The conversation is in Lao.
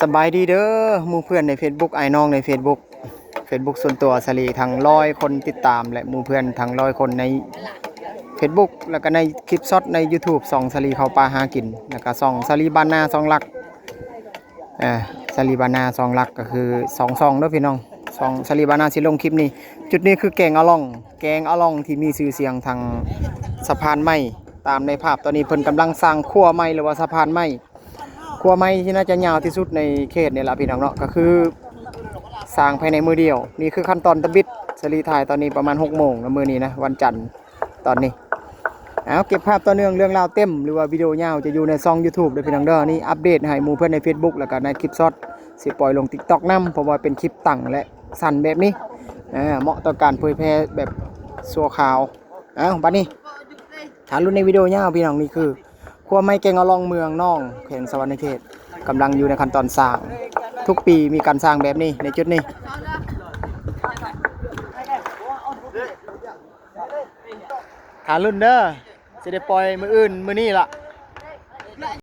ສະບາຍດີເດີ ໝູ່ເພື່ອນໃນເຟສບຸກ ອ້າຍນ້ອງໃນເຟສບຸກ ເຟສບຸກສ່ວນຕົວສາລີ ທັງຮ້ອຍຄົນຕິດຕາມ ແລະ ໝູ່ເພື່ອນທັງຮ້ອຍຄົນໃນເຟສບຸກ ແລ້ວກໍໃນຄລິບຊັອດໃນຢູທູບ ຊ່ອງສາລີເຂົ້າປ່າຫາກິນ ແລ້ວກໍຊ່ອງສາລີບ້ານນາຊ່ອງຫຼັກ ເອີ ສາລີບ້ານນາຊ່ອງຫຼັກ ກໍຄືສອງຊ່ອງເດີພີ່ນ້ອງ ຊ່ອງສາລີບ້ານນາຊິລົງຄລິບນີ້ ຈຸດນີ້ຄືແກງອະລ່ອງ ແກງອະລ່ອງທີ່ມີຊື່ສຽງທາງສະພານໄມ້ ຕາມໃນພາບຕອນນີ້ເພິ່ນກຳລັງສ້າງຂົວໃໝ່ ຫຼືວ່າສະພານໄມ້ ຂົວໃໝ່ທີ່ໜ້າຈະຍາວທີ່ສຸດໃນເຂດນີ້ລະພີ່ນ້ອງເນາະ ກໍຄືສ້າງພາຍໃນມື້ດຽວ ນີ້ຄືຂັ້ນຕອນທຳອິດ ສາລີຖ່າຍຕອນນີ້ປະມານຫົກໂມງນະ ມື້ນີ້ນະ ວັນຈັນຕອນນີ້ ເອົາ ເກັບພາບຕໍ່ເນື່ອງເລື່ອງລາວເຕັມ ຫຼືວ່າວິດີໂອຍາວຈະຢູ່ໃນຊ່ອງຢູທູບເດີພີ່ນ້ອງເດີ ນີ້ອັບເດດໃຫ້ໝູ່ເພື່ອນໃນເຟສບຸກ ແລ້ວກໍໃນຄລິບຊັອດ ຊິປ່ອຍລົງຕິກຕັອກນຳ ເພາະວ່າເປັນຄລິບຕັ້ງ ແລະ ສັ້ນແບບນີ້ ເອີ ເໝາະຕໍ່ການເຜີຍແຜ່ແບບຊົ່ວຄາວ ເອົ້າ ບັດນີ້ ຖ້າລຸ້ນໃນວິດີໂອຍາວພີ່ນ້ອງ ນີ້ຄືຂົວໃໝ່ແກງອະລ່ອງເມືອງນອງ ແຂວງສະຫວັນນະເຂດ ກຳລັງຢູ່ໃນຂັ້ນຕອນສ້າງ ທຸກປີມີການສ້າງແບບນີ້ໃນຈຸດນີ້ ຖ້າລຸ້ນເດີ ຊິໄດ້ປ່ອຍມື້ອື່ນມື້ນີ້ລະ.